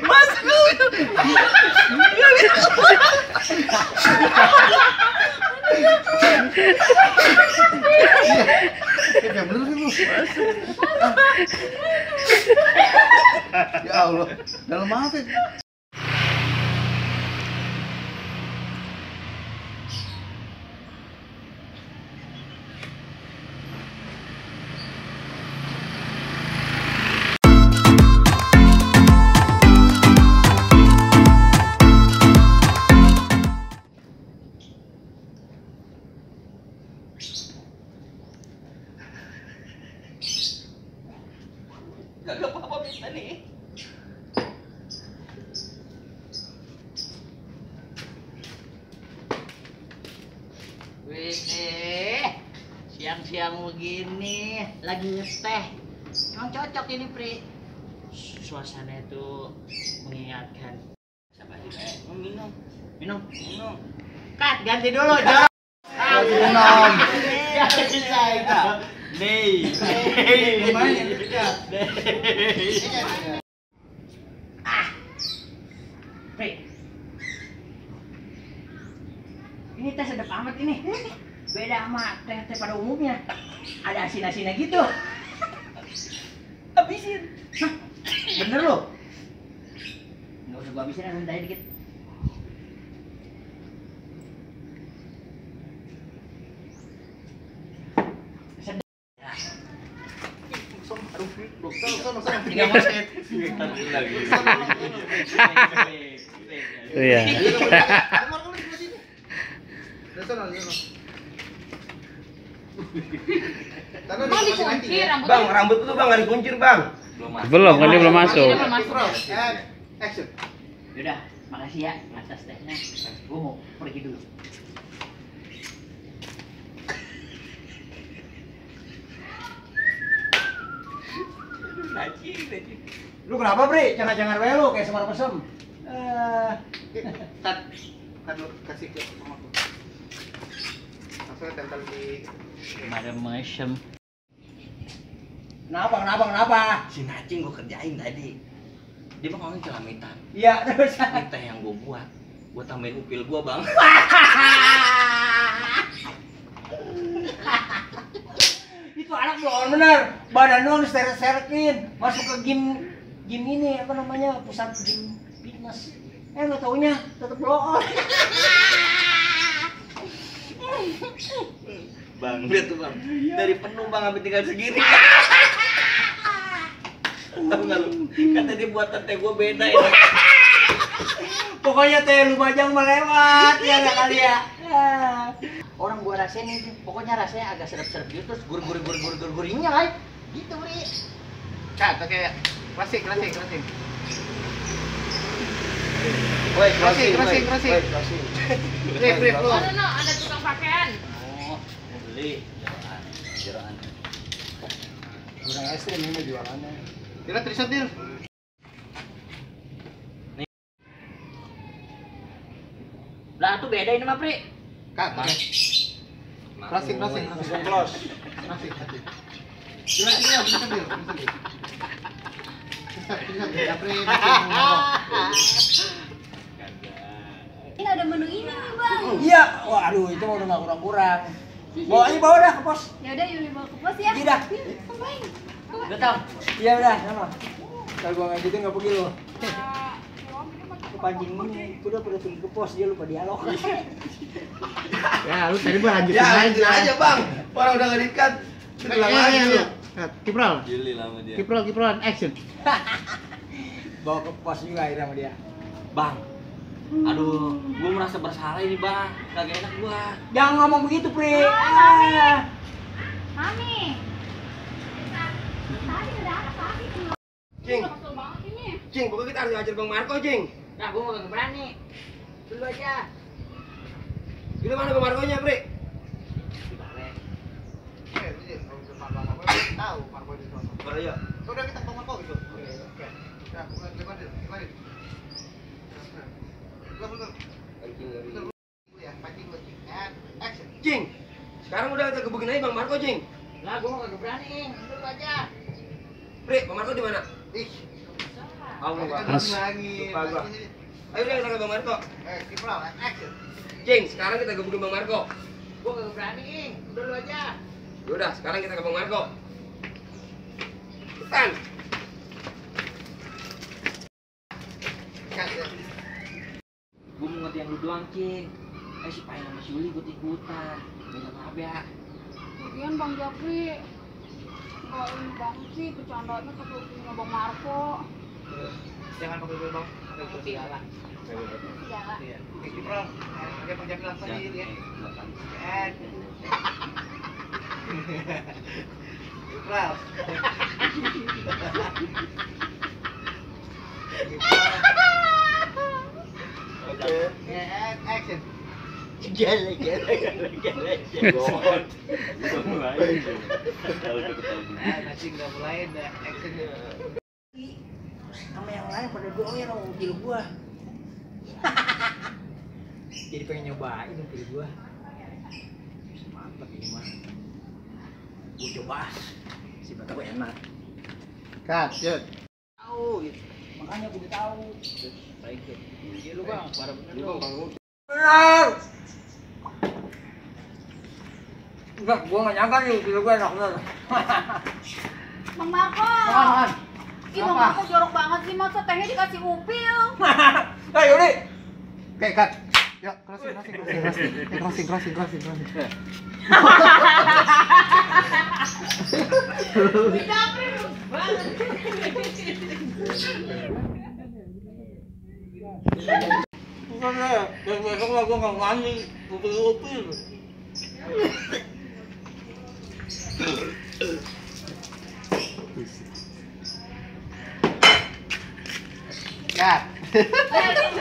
Masuk. Ya bener sih lu. Ya Allah, dalam apa? Gak apa-apa bisa nih. Wih, siang-siang begini lagi ngeteh. Emang cocok ini, Pri. Suasana itu mengingatkan. Sabar juga, minum. Minum. Kat, ganti dulu, Jo. Minum. Ya bisa itu. Nih. Lumayan dekat. Pri. Ini teh sedap amat ini. Beda sama teh-teh pada umumnya. Ada asin-asinnya gitu. Habisin. Hah? Bener lo? Nggak usah gua habisin, rendahin dikit. Tiga moset. Iya. Bang dikunci rambutnya. Bang, rambut lu bang nggak dikuncir bang. Belum, kan dia belum masuk. Belum masuk. Action. Yaudah, makasih ya atas tehnya. Gua mau pergi dulu. Lu kenapa, Bre? Jangan-jangan wae lu kayak semar mesem. Tat lu kasih ke sama aku. Langsung tempel di Ada mesem. Kenapa? Si Nacing gua kerjain tadi. Dia mah ngomongin celamitan. Iya, terus. Ini teh yang gua buat, gua tambahin upil gua bang. Itu anak belum bener. Badan lu diseret-seretin. Masuk ke gym ini apa namanya? Pusat gym fitness. Nggak taunya tetep bloon. Bang, lihat tuh bang. Dari penuh bang sampai tinggal segini. Tahu nggak lu? Kata dia buatan teh gua beda ya. Pokoknya teh lu majang melewat ya nggak kali ya. Orang gua rasain ini, pokoknya rasanya agak sedap-sedap gitu, terus gurih-gurihnya kan? Gitu, Bri. Kak, pakai klasik. Woi, Crossing. Rip lu. Oh, no, ada tukang pakaian. Oh, mau beli. Jeroan. Kurang es krim ini jualannya. Dila triset Dil. Lah tuh beda ini mah, Pri. Kak, pakai klasik. Close. Klasik. Dila, bisa Dil. Bisa Dil, Ini ada menu ini nih, Bang. Iya, waduh itu mah udah nggak kurang-kurang. Bawa dah ke pos. Ya udah, Yuli bawa ke pos ya. Iya dah. Ngapain? Udah tahu. Iya udah, sama. Kalau gua nggak gitu nggak pergi lo. Kepancing ini, udah pada pergi ke pos dia lupa dialog. Ya, lu tadi gua lanjutin Ya, lanjutin aja bang. Orang udah ngedikat. Udah lagi lu. Kiprol. Juli lama dia. Kiprol, action. Bawa ke pos juga akhirnya sama dia. Bang, aduh, gua merasa bersalah ini bang. Kagak enak gua. Jangan ngomong begitu, Pri. Mami. Tadi udah ada pasti tuh. Cing, Kesel banget ini. Cing, pokoknya kita harus ngajar Bang Marco, Cing. Nah, gua nggak berani. Dulu aja. Itu mana Bang Marco-nya, Bre? Tahu Marco di sana. Oh iya. Udah kita ke Marco gitu. Oke. Ya, lanjut. Ya, pancing gua, Cing. Action. Cing, sekarang udah kita gebukin aja Bang Marco, Cing. Lah, gua nggak berani. Dulu aja. Bre, Bang Marco di mana? Ih, Mas. Lupa gua. Ayo deh kita ke Bang Marco. Cing, sekarang kita gabungin Bang Marco. Gua gak berani, Ing. Udah lu aja. Yaudah, sekarang kita ke Bang Marco. Cepetan. Gue mau ngerti yang lu doang, Cing. Si Pain sama si Uli ikut-ikutan. Gak apa-apa ya. Lagian Bang Japri nggak ini banget sih bercandanya pakai punya Bang Marco. Jangan pakai gue, Bang. Pakai gue segala. Segala. Iya. Pakai pajak langsung Ya, ya. silakan. Ralf. Action. Gele. God. Udah mulai. Tahu Masih nggak mulai dah action. Sama yang lain pada doyan sama mobil gua. Jadi pengen nyobain mobil gua. Mantap ini mah. Gua coba. Siapa tahu enak. Cut, Jud. Tahu gitu. Makanya gua udah tahu. Baik tuh. Iya lu Bang, parah bener lu. Benar. Enggak, gua nggak nyangka nih mobil gua enak bener. Bang Marco. Apaan? Ih Bang Marco jorok banget sih, masa tehnya dikasih upil. Ayo Yuri. Oke, cut. Yuk, crossing. Japri Bukan ya, dan besok lah gua nggak mandi, mobil. Cut.